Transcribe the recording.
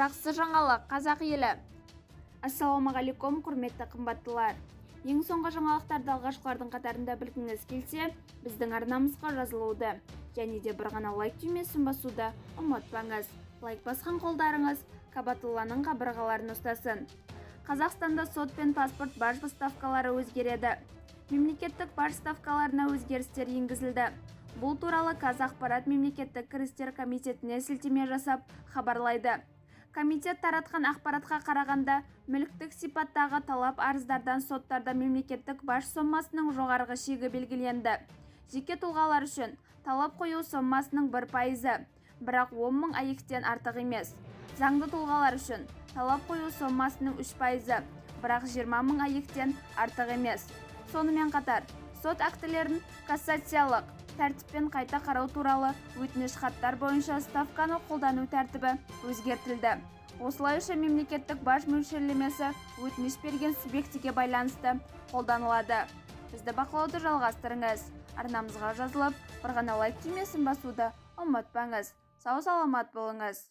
Жақсы жаңалық, қазақ елі! Ассалаумағалейкум, құрметті қымбаттылар! Ең соңғы жаңалықтарды алғашқылардың қатарында білгіңіз келсе, біздің арнамызға жазылуды және де бір ғана лайк түймесін басуды ұмытпаңыз. Лайк басқан қолдарыңыз Кабатулланың қабырғаларын ұстасын. Қазақстанда сот пен паспорт баж ставкалары өзгереді. Мемлекеттік баж ставкаларына өзгерістер енгізілді. Бұл туралы Қазақпарат мемлекеттік кірістер комитетіне сілтеме жасап хабарлайды. Комитет таратқан ақпаратқа қарағанда, мүліктік сипаттағы талап арыздардан соттарда мемлекеттік баж сомасының жоғарғы шегі белгіленді. Жеке тұлғалар үшін талап қою сомасының 1%-ы, бірақ 10 мың АЕК-тен артық емес. Заңды тұлғалар үшін талап қою сомасының 3%-ы, бірақ 20 мың АЕК-тен артық емес. Сонымен қатар, сот актілерін кассациялық тәртіппен қайта қарау туралы өтініш хаттар бойынша ставканы қолдану тәртібі өзгертілді. Осылайша, мемлекеттік баж мөлшерлемесі өтініш берген субъектіге байланысты қолданылады. Бізді бақылауды жалғастырыңыз. Арнамызға жазылып, бір ғана лайк түймесін басуды ұмытпаңыз. Сау саламат болыңыз.